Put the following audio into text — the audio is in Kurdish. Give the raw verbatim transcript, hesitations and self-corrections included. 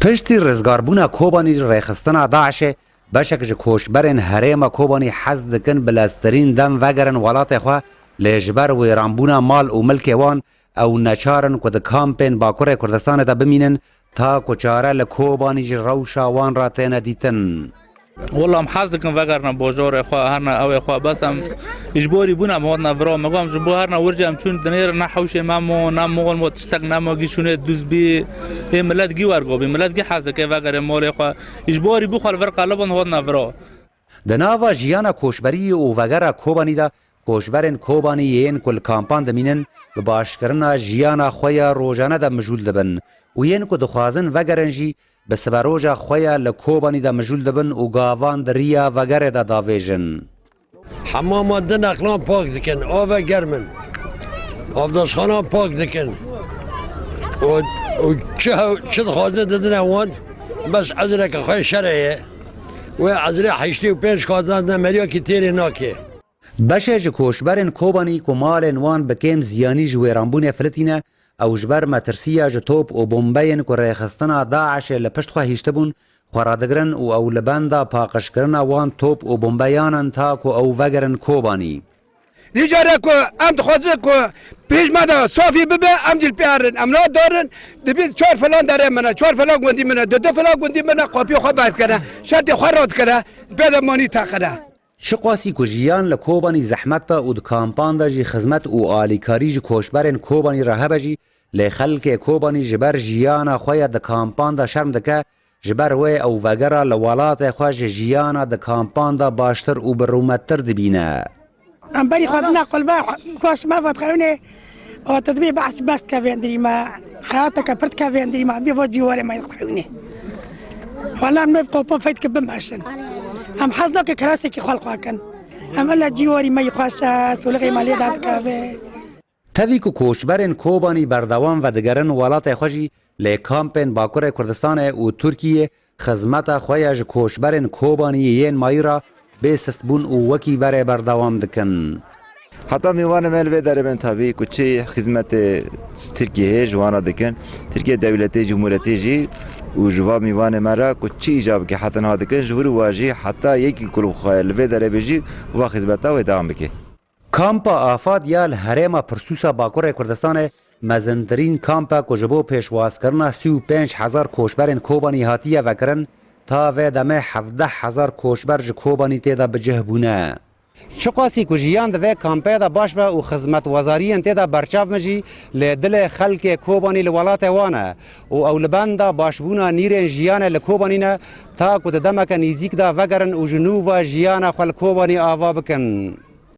Piştî rizgarbûna Kobanî ji rêxistina DAIŞê, beşek ji koçberên herêma Kobanî hez dikin bi leztirîn dem vegerin welatê xwe, lê ji ber wêranbûna mal û milkê wan, ew neçar in ku di kampên Bakurê Kurdistanê de bimînin, ta ku çare li Kobanî ji rewşa wan re têne dîtin. Wela em hez dikin vegerine bajarê xwe, herine ewê xwe, bes em ji borî bûn em hatina vira. Me got em ji bo herine wir jî em çûn dinêrin, ne hewşê me mo, ne mol mo, tiştek ne mo, gî şûnê dûz bî. Ê milet gî wergo bî, milet gî hez dike vegerê malê xwe. Ji borî bû xwe li vir qelibin hatina vira. Di nava jiyana koçberiyê û vegera Kobanî de, koçberên Kobanî yên ku li kampan dimînin, bi başkirina jiyana xwe ya rojane de mijûl dibin û yên ku dixwazin vegerin jî, bi siberoja xwe ya li Kobanî de mijûl dibin û gavan di riya vegerê de davêjin. Hemama din eqlan pak dikin, ave germ in. Avdaşxanan pak dikin. Û, û çi hew-, çi dixwaze didine wan, bes ezreke xwe şerê ye. Wê ezrê heştê û pênc xwaze didine, meriyakî têrê nake. Beşê ji koçberên Kobanî ku malên wan bi kêm ziyanî ji wêranbûnê filitîne, ew ji ber metirsiya ji top û bombeyên ku rêxistina DAIŞê li pişt xwe hiştibûn, xwe radigirin û ew li benda paqijkirina wan top û bombeyan in ta ku ew vegerin Kobanî. Dî care ku em dixwazin ku pêş me de safî bibe, em jî li pê herin. Em nadarin, dibî çar filan derê min e, çar filan gundî min e, du du filan gundî min e, qapiyê xwe ber dikene, şertê xwe radikene, pê de manî teqine. Çiqasî ku jiyan li Kobanî zehmet be û di kampan de jî xizmet û alîkarî ji koçberên Kobanî re hebe jî, lê xelkê Kobanî ji ber jiyana xwe ya di kampan de şerm dike, ji ber wê ew vegera li welatê xwe ji jiyana di kampan de baştir û bi rûmettir dibîne. Em berî xwe dina qulbe, xweş me vat xewinê, û tu dibî behs bes dike vêndirî me, heyateke pir dike vêndirî me, em bî vat cîwarê me xewinê. Wala em nov qopa feyt ki bimeşin. Em hez nake kirasekî xwe li xwe kin. Em ela cîwarî me yî xweş e, solixê me lê derdikeve. Tevî ku koçberên Kobanî berdewam vedigerin welatê xwe jî, lê kampên Bakurê Kurdistanê û Tirkiyê xizmeta xwe ya ji koçberên Kobanî yên mayî re bê sistbûn û wekî berê berdewam dikin. Heta mîvanê me li vê derê bên tabî ku çi xizmetê Tirkiyeyê ji wan re dikin, Tirkiye dewletê, cumhuriyetê jî û ji va mîvanê me re ku çi îca bike heta niha dikin, ji vir û va jî heta yekî ku li xwe li vê derê bê jî va xizmeta wê dewam bike. Kampa Afad ya li herêma Pirsûsa Bakurê Kurdistanê mezintirîn kamp e ku ji bo pêşwazkirina sî û pênc hezar koçberên Kobanî hatiye vekirin, ta vê demê hevdeh hezar koçber ji Kobanî tê de bi cih bûne. Çiqasî ku jiyan di vê kampê de baş be û xizmetwezariyên tê de berçav bin jî, lê dilê xelkê Kobanî li welatê wan e û ew li benda başbûna nîrên jiyanê li Kobanî ne, ta ku di demeke nîzîk de vegerin û ji nû ve jiyana xwe li Kobanî ava bikin.